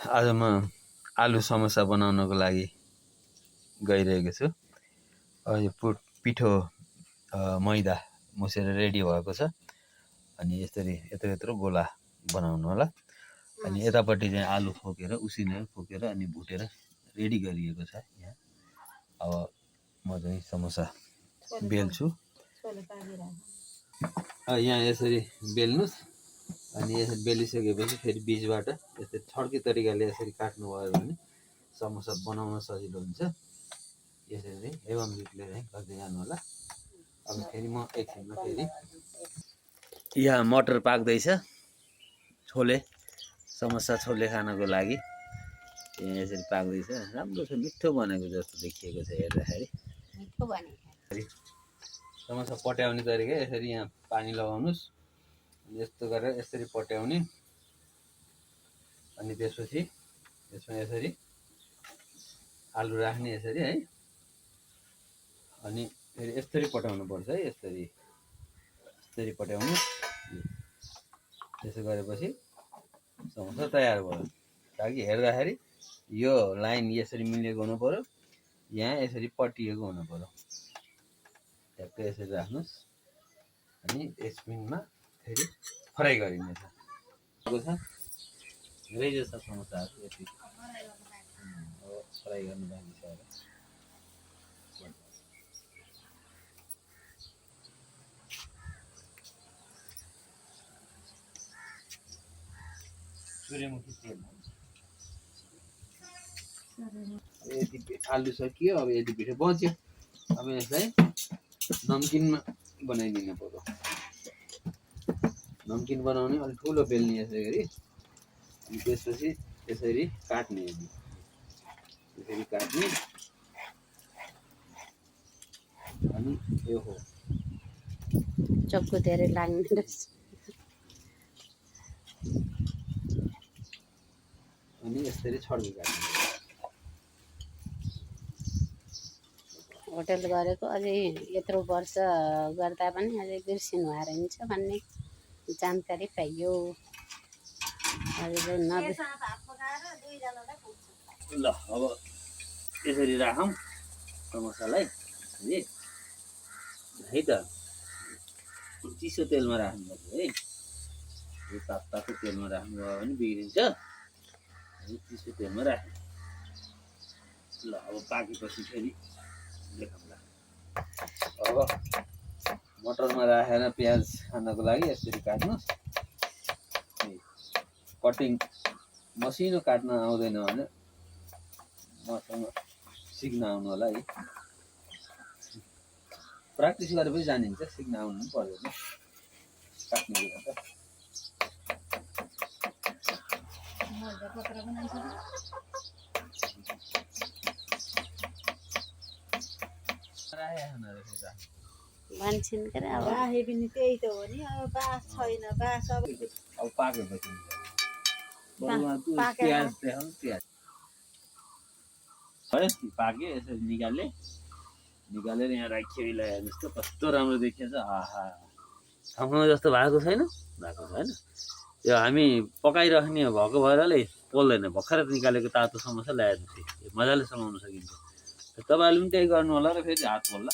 आज म आलु समोसा बनाउनको लागि गइरहेको छु। यो पिठो मैदा मुसेर रेडी भएको छ। अनि यसरी यत्रो गोला बनाउनु होला। अनि यतापट्टि चाहिँ आलु फोकेर उसिनेर फोकेर अनि भुटेर रेडी गरिएको छ यहाँ। अब म चाहिँ समोसा बेल्छु। यहाँ यसरी बेल्नुस्। अनि यसरी बेलिसकेपछि फेरि बीचबाट यसरी छड्के तरिकाले यसरी काट्नुभयो भने समोसा बनाउन सजिलो हुन्छ। यसरी एवं रूपले चाहिँ गर्दै जानु होला। अब फेरि म एकछिनमा फेरि यहाँ मटर पाक्दैछ, छोले समोसा छोले खानको लागि यहाँ यसरी पाक्दैछ। राम्रो छ, मिठो बनेको जस्तो देखिएको छ हेर्दाखेरि। मिठो बनेको समोसा पट्याउने तरिका यसरी यहाँ पानी लगाउनुस्। यस्तो गरेर यसरी पट्याउने। अनि त्यसपछि यसमा यसरी आलु राख्ने यसरी है। अनि फेरि यसरी पटाउनु पर्छ है। यसरी पट्याउनु। त्यसो गरेपछि समोसा तयार भयो। ताकि हेर्दाखेरि यो लाइन यसरी मिलेको हुनु पर्यो, यहाँ यसरी पटिएको हुनु पर्यो। ट्याक्कै यसरी राख्नुस्। अनि 1 मिनेटमा फेरि फ्राई गरिनेछ। धेरै जस्ता समोसाहरू यति फ्राई गर्नु बाँकी छ। सूर्यमुखी तेल यति आलु सकियो। अब यति पिठो बच्यो। अब यसलाई नमकिनमा बनाइदिनु पर्यो। नमकिन बनाउने अलिक ठुलो बेल्ने यसै गरी। अनि त्यसपछि यसरी काट्ने। यसरी काट्ने। अनि यो हो चक्कु धेरै लाग्ने रहेछ। अनि यसरी छड्के काट्ने। होटल गरेको अझै यत्रो वर्ष गर्दा पनि अझै बिर्सिनु भएर हुन्छ भन्ने जानकारी पाइयो। ल अब यसरी राखौँ समोसालाई है त। चिसो तेलमा राख्नुपर्छ है। यो तातो तेलमा राख्नुभयो भने बिग्रिन्छ। चिसो तेलमा राख्नु। ल अब पाकेपछि फेरि देखाउँला। अब मटरमा राखेर प्याज खानको लागि यसरी काट्नुहोस्। कटिङ मसिनो काट्न आउँदैन भने मसँग सिक्न आउनु होला है। प्र्याक्टिस गरेपछि जानिन्छ, सिक्न आउनु पनि पर्दैन काट्ने कुरा त। भन्छन् के अब राखे पनि त्यही त हो नि। अब बास छैन। बास अब पाकेपछि प्याज देखाउनु। प्याज है पाक्यो। यसरी निकालेर यहाँ राखियो। हेर्नुहोस् त कस्तो राम्रो देखिएछ। आहा, ठाउँमा जस्तो भएको छैन। यो हामी पकाइराख्ने भएको भएरले पोल्दैन। भर्खर निकालेको तातो समोसा ल्याएपछि मजाले समाउन सकिन्छ। तपाईँहरूले पनि त्यही गर्नु होला र फेरि हात पोल्ला।